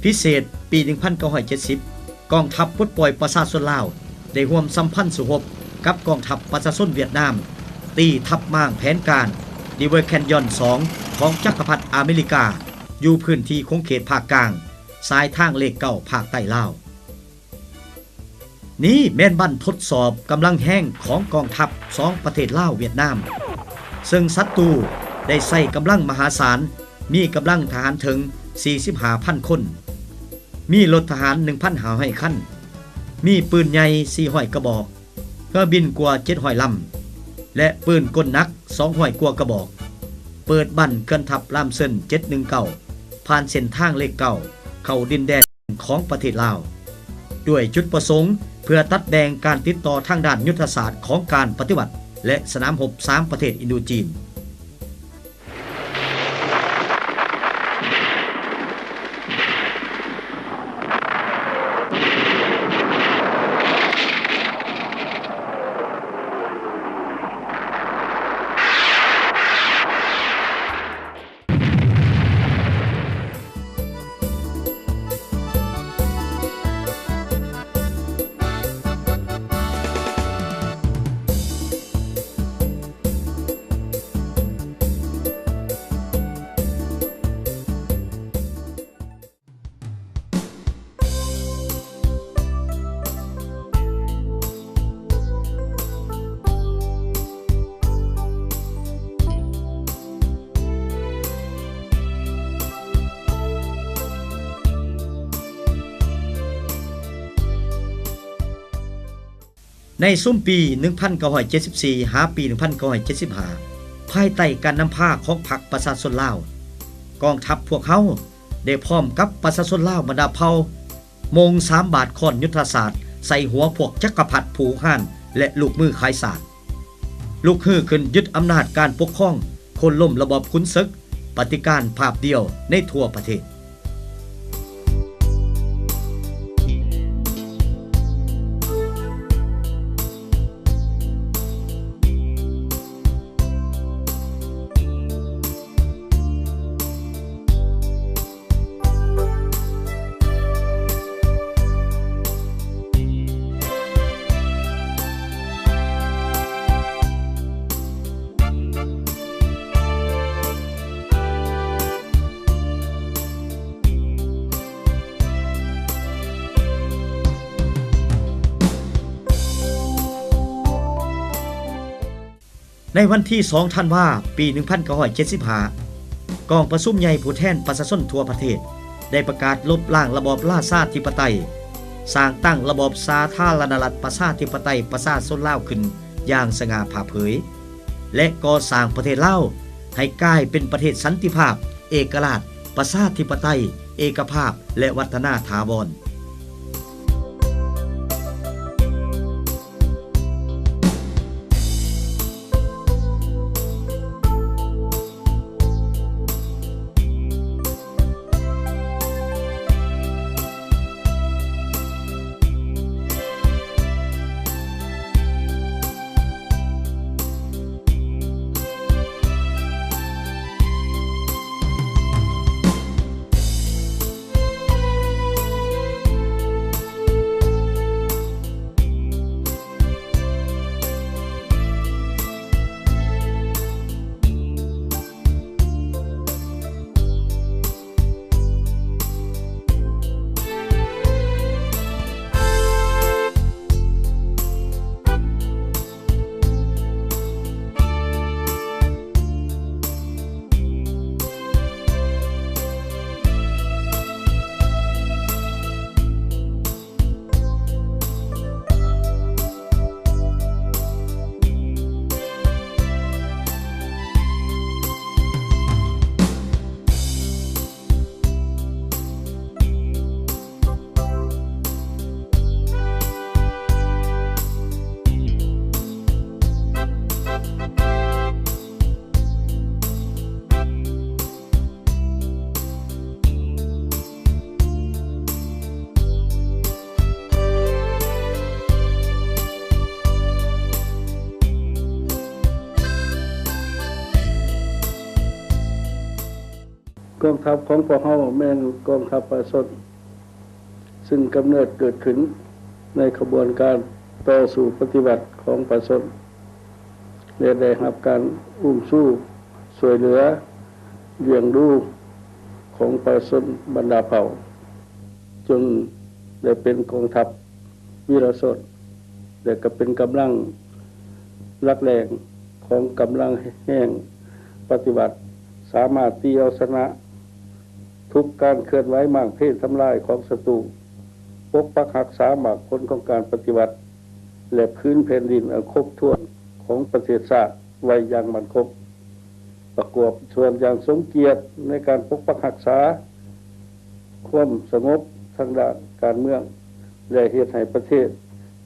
ພິເສດ ປີໜຶ່ງພັນເກົ້າຮ້ອຍເຈັດສິບ ກອງທັບປົດປ່ອຍປະຊາຊົນລາວ ໄດ້ຮ່ວມສຳພັນສູ້ຮົບກັບກອງທັບປະຊາຊົນຫວຽດນາມ ຕີທັບມ້າງແຜນການ River Canyon ສອງ ຂອງຈັກກະພັດອາເມລິກາ ຢູ່ພື້ນທີ່ຂົງເຂດພາກກາງ ສາຍທາງເລກເກົ້າ ພາກໃຕ້ລາວ. ນີ້ແມ່ນບັ້ນທົດສອບກຳລັງແຮງຂອງກອງທັບສອງປະເທດລາວ-ຫວຽດນາມ, ເຊິ່ງສັດຕູໄດ້ໃຊ້ກຳລັງມະຫາສານ, ມີກຳລັງທະຫານເຖິງສີ່ສິບຫ້າພັນຄົນ, ມີລົດທະຫານໜຶ່ງພັນຫ້າຮ້ອຍຄັນ, ມີປືນໃຫຍ່ສີ່ຮ້ອຍກະບອກ, ເຮືອບິນກວ່າເຈັດຮ້ອຍລຳ ແລະ ປືນກົນໜັກສອງຮ້ອຍກວ່າກະບອກ, ເປີດບັ້ນເຂື່ອນທັບລາມເຊີນເຈັດໜຶ່ງເກົ້າ ຜ່ານເສັ້ນທາງເລກເກົ້າ ເຂົ້າດິນແດນຂອງປະເທດລາວ ດ້ວຍຈຸດປະສົງເພື່ອຕັດແບ່ງການຕິດຕໍ່ທາງດ້ານຍຸດທະສາດຂອງການປະຕິວັດ ແລະ ສະໜາມຮົບສາມປະເທດອິນໂດຈີນ. ໃນຊຸມປີໜຶ່ງພັນເກົ້າຮ້ອຍເຈັດສິບສີ່ ຫາປີໜຶ່ງພັນເກົ້າຮ້ອຍເຈັດສິບຫ້າ ພາຍໃຕ້ການນຳພາຂອງພັກປະຊາຊົນລາວ, ກອງທັບພວກເຮົາ ໄດ້ພ້ອມກັບປະຊາຊົນລາວບັນດາເຜົ່າ ໂມງສາມບາດຄ້ອນຍຸດທະສາດໃສ່ຫົວພວກຈັກກະພັດຜູ້ຮຸກຮານ ແລະ ລູກມືຂາຍຊາດ, ລຸກຮືຂຶ້ນຍຶດອຳນາດການປົກຄອງ, ໂຄ່ນລົ້ມລະບອບຂຸນເສິກ, ປະຕິການພາບດຽວໃນທົ່ວປະເທດ. ໃນວັນທີສອງ ທັນວາ ປີໜຶ່ງພັນເກົ້າຮ້ອຍເຈັດສິບຫ້າ ກອງປະຊຸມໃຫຍ່ຜູ້ແທນປະຊາຊົນທົ່ວປະເທດ ໄດ້ປະກາດລົບລ້າງລະບອບລາຊາທິປະໄຕ, ສ້າງຕັ້ງລະບອບສາທາລະນະລັດປະຊາທິປະໄຕປະຊາຊົນລາວຂຶ້ນຢ່າງສະຫງ່າຜ່າເຜີຍ ແລະ ກໍ່ສ້າງປະເທດລາວໃຫ້ກາຍເປັນປະເທດສັນຕິພາບ, ເອກະລາດ, ປະຊາທິປະໄຕ, ເອກະພາບ ແລະ ວັດທະນາຖາວອນ. ກອງທັບຂອງພວກເຮົາແມ່ນກອງທັບປະຊາຊົນ ຊຶ່ງກຳເນີດເກີດຂຶ້ນໃນຂະບວນການຕໍ່ສູ້ປະຕິວັດຂອງປະຊາຊົນ ແລະ ໄດ້ຮັບການອຸ້ມຊູຊ່ວຍເຫຼືອລ້ຽງດູຂອງປະຊາຊົນບັນດາເຜົ່າ ຈົນໄດ້ເປັນກອງທັບ ວິລະຊົນ ແລະ ກໍເປັນກຳລັງຫຼັກແຫຼ່ງຂອງກຳລັງແຮງປະຕິວັດ, ສາມາດຕີເອົາຊະນະທຸກການເຄື່ອນໄຫວມ້າງເພທຳລາຍຂອງສັດຕູ, ປົກປັກຮັກສາໝາກຜົນຂອງການປະຕິວັດ ແລະ ພື້ນແຜ່ນດິນອັນຄົບຖ້ວນຂອງປະເທດຊາດໄວ້ຢ່າງໝັ້ນຄົງ. ປະກອບສ່ວນຢ່າງສົມກຽດໃນການປົກປັກຮັກສາຄວາມສະຫງົບທາງດ້ານການເມືອງ ແລະ ເຮັດໃຫ້ປະເທດ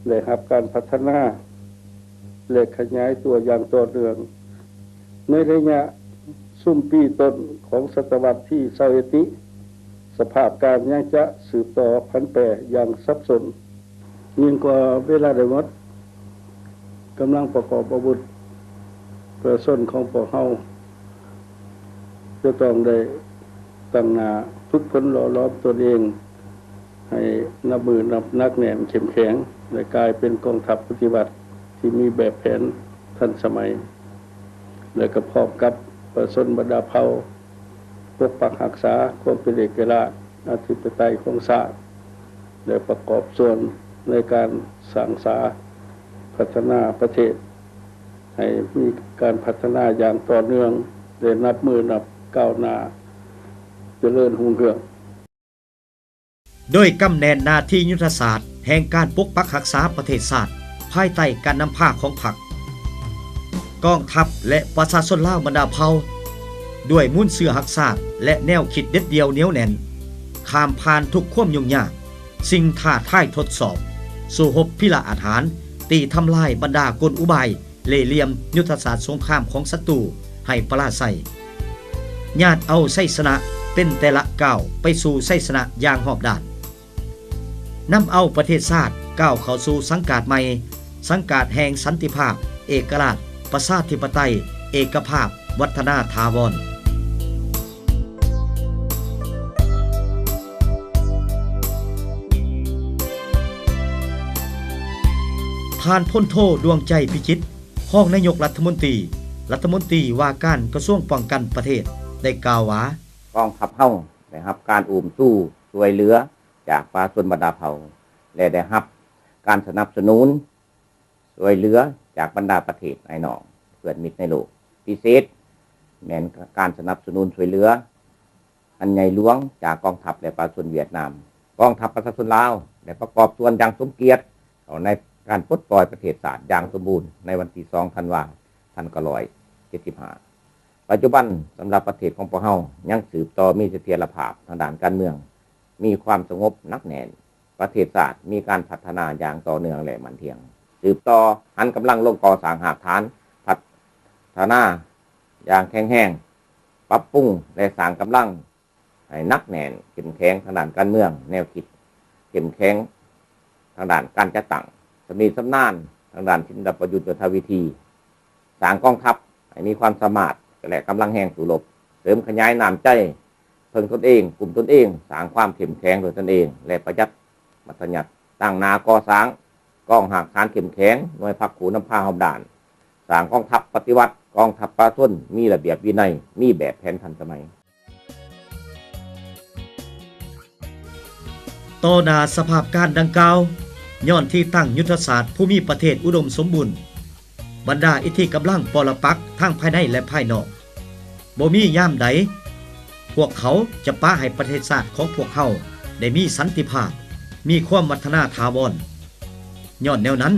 ໄດ້ຮັບການພັດທະນາ ແລະ ຂະຫຍາຍຕົວຢ່າງຕໍ່ເນື່ອງ. ໃນໄລຍະຊຸມປີຕົ້ນຂອງສະຕະວັດທີຊາວເອັດນີ້, ສະພາບການຍັງຈະສືບຕໍ່ຜັນແປຢ່າງສັບສົນ. ຍິ່ງກວ່າເວລາໄດ້ໝົດ, ກຳລັງປະກອບອາວຸດປະຊາຊົນຂອງພວກເຮົາ ຈະຕ້ອງໄດ້ຕັ້ງໜ້າຝຶກຝົນຫຼໍ່ຫຼອມຕົນເອງໃຫ້ນັບມື້ນັບໜັກແໜ້ນເຂັ້ມແຂງ ແລະ ກາຍເປັນກອງທັບປະຕິວັດທີ່ມີແບບແຜນທັນສະໄໝ ແລະ ກໍພ້ອມກັບປະຊາຊົນບັນດາເຜົ່າ ປົກປັກຮັກສາຄວາມເປັນເອກະລາດ ອະທິປະໄຕຂອງຊາດ ແລະ ປະກອບສ່ວນໃນການສ້າງສາພັດທະນາປະເທດ ໃຫ້ມີການພັດທະນາຢ່າງຕໍ່ເນື່ອງ ແລະ ນັບມື້ນັບກ້າວໜ້າຈະເລີນຮຸ່ງເຮືອງ. ໂດຍກຳແໜ້ນໜ້າທີ່ຍຸດທະສາດແຫ່ງການປົກປັກຮັກສາປະເທດຊາດ ພາຍໃຕ້ການນຳພາຂອງພັກ, ກອງທັບ ແລະ ປະຊາຊົນລາວບັນດາເຜົ່າ ດ້ວຍມູນເຊື້ອຮັກຊາດ ແລະ ແນວຄິດເດັດດ່ຽວໜຽວແໜ້ນ, ຂ້າມຜ່ານທຸກຄວາມຫຍຸ້ງຍາກ, ສິ່ງທ້າທາຍທົດສອບ, ສູ້ຮົບພິລະອາດຫານ, ຕີທຳລາຍບັນດາກົນອຸບາຍ ເລ່ຫຼ່ຽມຍຸດທະສາດສົງຄາມຂອງສັດຕູໃຫ້ປະລາໄຊ, ຍາດເອົາໄຊຊະນະເປັນແຕ່ລະກ້າວໄປສູ່ໄຊຊະນະຢ່າງຮອບດ້ານ, ນຳເອົາປະເທດຊາດກ້າວເຂົ້າສູ່ສັງກາດໃໝ່, ສັງກາດແຫ່ງສັນຕິພາບ, ເອກະລາດ, ປະຊາທິປະໄຕ, ເອກະພາບ, ວັດທະນາຖາວອນ. ທ່ານ ພົນໂທ ດວງໃຈ ພິຈິດ ຮອງນາຍົກລັດຖະມົນຕີ, ລັດຖະມົນຕີວ່າການກະຊວງປ້ອງກັນປະເທດ ໄດ້ກ່າວວ່າ, ກອງທັບເຮົາໄດ້ຮັບການອຸ້ມຊູຊ່ວຍເຫຼືອຈາກປະຊາຊົນບັນດາເຜົ່າ ແລະ ໄດ້ຮັບການສະໜັບສະໜູນ ຊ່ວຍເຫຼືອຈາກບັນດາປະເທດອ້າຍນ້ອງເພື່ອນມິດໃນໂລກ, ພິເສດແມ່ນການສະໜັບສະໜູນຊ່ວຍເຫຼືອອັນໃຫຍ່ຫຼວງຈາກກອງທັບ ແລະ ປະຊາຊົນຫວຽດນາມ. ກອງທັບປະຊາຊົນລາວໄດ້ປະກອບສ່ວນຢ່າງສົມກຽດເຂົ້າໃນການປົດປ່ອຍປະເທດຊາດຢ່າງສົມບູນໃນວັນທີສອງ ທັນວາ ພັນເກົ້າຮ້ອຍເຈັດສິບຫ້າ. ປັດຈຸບັນສຳລັບປະເທດຂອງພວກເຮົາຍັງສືບຕໍ່ມີສະຖຽນລະພາບທາງດ້ານການເມືອງ, ມີຄວາມສະຫງົບໜັກແໜ້ນ, ປະເທດຊາດມີການພັດທະນາຢ່າງຕໍ່ເນື່ອງ ແລະ ໝັ້ນທ່ຽງ, ສືບຕໍ່ຫັນກຳລັງລົງກໍ່ສ້າງຮາກຖານ, ພັດທະນາຢ່າງແຂງແຮງ, ປັບປຸງ ແລະ ສ້າງກຳລັງໃຫ້ໜັກແໜ້ນເຂັ້ມແຂງທາງດ້ານການເມືອງ, ແນວຄິດເຂັ້ມແຂງທາງດ້ານການຈັດຕັ້ງ, ຊຳນິຊຳນານທາງດ້ານສິນລະປະຍຸດຍຸດທະວິທີ, ສ້າງກອງທັບໃຫ້ມີຄວາມສາມາດ ແລະ ກຳລັງແຮງສູ້ລົບ, ເສີມຂະຫຍາຍນ້ຳໃຈເພິ່ງຕົນເອງ, ກຸ້ມຕົນເອງ, ສ້າງຄວາມເຂັ້ມແຂງດ້ວຍຕົນເອງ ແລະ ປະຢັດມັດທະຍັດ, ຕັ້ງໜ້າກໍ່ສ້າງກອງຮາກຖານເຂັ້ມແຂງ, ໜ່ວຍພັກຜູ້ນຳພາຮອບດ້ານ, ສ້າງກອງທັບປະຕິວັດ, ກອງທັບປະຊາຊົນມີລະບຽບວິໄນ, ມີແບບແຜນທັນສະໄໝ. ຕໍ່ໜ້າສະພາບການດັ່ງກ່າວ, ຍ້ອນທີ່ຕັ້ງຍຸດທະສາດພູມີປະເທດອຸດົມສົມບູນ, ບັນດາອິດທິກຳລັງປໍລະປັກທັງພາຍໃນ ແລະ ພາຍນອກ, ບໍ່ມີຍາມໃດພວກເຂົາຈະປະໃຫ້ປະເທດຊາດຂອງພວກເຮົາໄດ້ມີສັນຕິພາບ, ມີຄວາມວັດທະນາຖາວອນ. ຍ້ອນແນວນັ້ນ,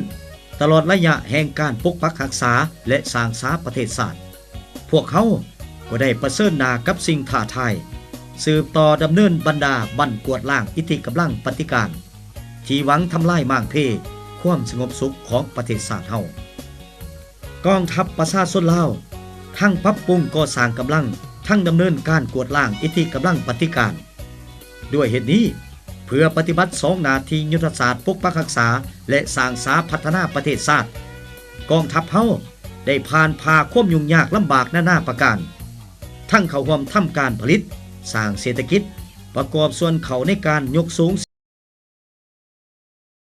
ຕະຫຼອດໄລຍະແຫ່ງການປົກປັກຮັກສາ ແລະ ສ້າງສາປະເທດຊາດ, ພວກເຮົາກໍໄດ້ປະເຊີນໜ້າກັບສິ່ງທ້າທາຍ, ສືບຕໍ່ດຳເນີນບັນດາບັ້ນກວດລ້າງອິດທິກຳລັງປະຕິການ ທີ່ຫວັງທຳລາຍມ້າງເພຄວາມສະຫງົບສຸກຂອງປະເທດຊາດເຮົາ. ກອງທັບປະຊາຊົນລາວ ທັງປັບປຸງກໍ່ສ້າງກຳລັງ, ທັງດຳເນີນການກວດລ້າງອິດທິກຳລັງປະຕິການ. ດ້ວຍເຫດນີ້, ເພື່ອປະຕິບັດສອງໜ້າທີ່ຍຸດທະສາດປົກປັກຮັກສາ ແລະ ສ້າງສາພັດທະນາປະເທດຊາດ, ກອງທັບເຮົາໄດ້ຜ່ານຜ່າຄວາມຫຍຸ້ງຍາກລຳບາກນານາປະການ, ທັງເຂົ້າຮ່ວມທຳການຜະລິດ, ສ້າງເສດຖະກິດ, ປະກອບສ່ວນເຂົ້າໃນການຍົກສູງ